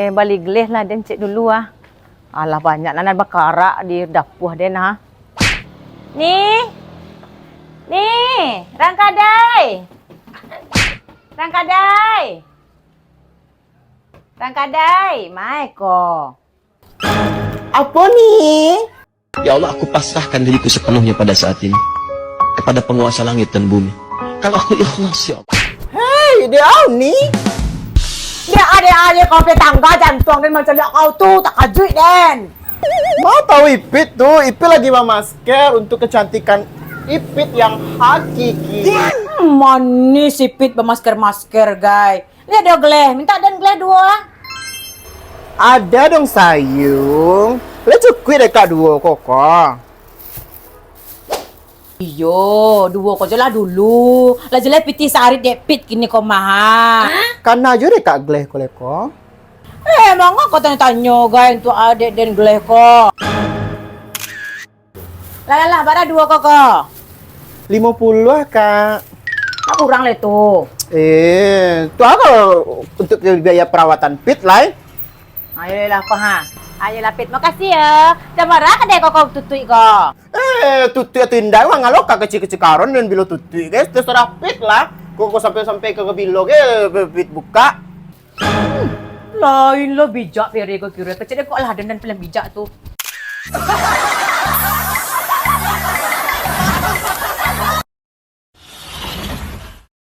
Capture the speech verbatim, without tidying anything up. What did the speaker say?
Eh, bali gleh lah den cek dulu ah. Alah, banyak nan bakarak di dapua den ah. Ni. Ni, Rangkadai. Rangkadai. Rangkadai, mai ko. Apo ni? Ya Allah, aku pasrahkan diriku sepenuhnya pada saat ini kepada penguasa langit dan bumi. Kalau aku ikhlas, ya Allah. Hei, dia ni. Dia ada aja kau tangga jantung dan macam kau tu, tak kajuik den. Mau tahu Ipit tu? Ipit lagi memasker untuk kecantikan Ipit yang hakiki. Hmm, manis Ipit bamasker-masker, guys. Lihat dong gleh, minta den gleh duo ah. Ada dong sayung. Lah cukuik dek kak duo ko ko. Iyo, duo ko jo lah dulu. Lah jeleh pitih saarit dek Pit kini ko mah. Kana jo dek kak gleh ko leko. Eh, manga ko tanyo-tanyo gai untuak adek den gleh ko. Lah, lah, lah, bara duo ko ko? Limo puluah, Kak. Nak kurang leh tu. Eh, tu apa untuk biaya perawatan Pit lai? Ayolah ko ha. Ayolah Pit, makasih ya. Dah marah ka dek ko, ko tutuik ko? Eh, tutuik atau indak, mangalo ka kecil-kecil karon dan bilo tutuik, guys. Terserah Pit lah. Ko, ko sampai-sampai ke bilo ke Pit buka. Hmm, lain lo bijak Pere ko kiro. Kecil dek ko lah, dan, dan pilihan bijak tu.